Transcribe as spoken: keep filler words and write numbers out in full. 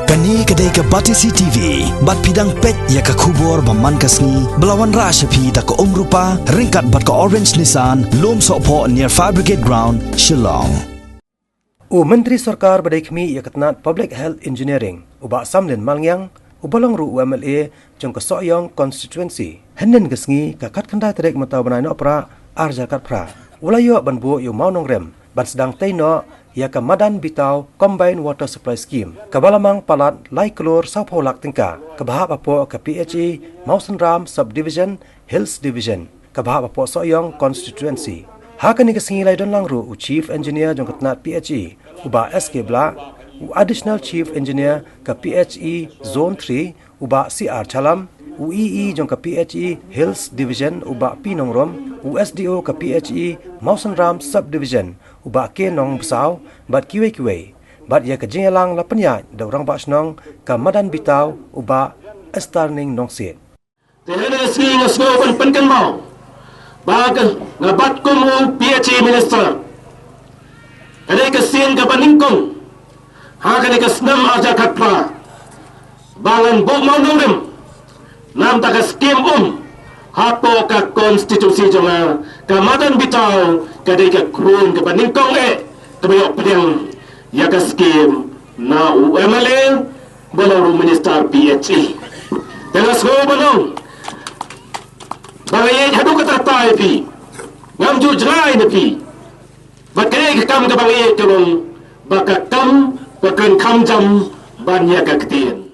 Kane ka dei ka Batesi T V, bad phi dang peit ïa ka khubor ba man ka sngi, ba la wanrah sha phi da ka Umrupa, ryngkat bad ka Orange Nissan, Lumsohphoh near Fire Brigade Ground, Shillong. U Myntri Sorkar ba dei khmih ïa ka tnat Public Health Engineering, u Bah Samlin Malngiang, uba long ruh u M L A jong ka Sohiong Constituency, hynnin ka sngi ka khatkhyndai tarik mynta u bnai Nohprah, arhajar khatphra, u la ïoh ban buh ïa u mawnongrim ban sdang tei noh ïa ka Madan Bitaw Combined Water Supply Scheme, kaba la mang palat lai klur sawphew lak tyngka, kaba hap hapoh ka P H E Mawsynram Subdivision, Hills Division, kaba hap hapoh Sohiong Constituency. Ha kane ka sngi la ïadon lang ruh u Chief Engineer jong ka tnat P H E, u Bah S K Blah, u Additional Chief Engineer ka P H E Zone three, u Bah C R Chalam, u E E jong ka P H E Hills Division, u Bah P Nongrum, u S D O ka P H E Mawsynram Subdivision, u Bah K Nongbsaw, bad kiwei kiwei. Bad ïa ka jingïalang la pynïaid da u Rangbah Shnong ka Madan Bitaw, u Bah Estarning Nongsiej. Te ha kane ka sngi nga sngew ban pynkynmaw ba ka, nga bat kum u P H E Minister, ka dei ka sien kaba nyngkong ha kane ka snem arhajar khatphra ba ngan buh mawnongrim namar ka skim um hapoh ka constituency jong nga, ka Madan Bitaw ka dei ka khun kaba nyngkong eh kaba ïoh pdiang ïa ka skim na u M L A, ba long ruh Minister P H E. Te nga sngew ban ong ba nga ïeit haduh katta katta ïa phi, ngam ju jngai na phi. Bad kane ka kam kaba nga ïeit ka long ba ka kam ka kren kham jam ban ïa ka ktien.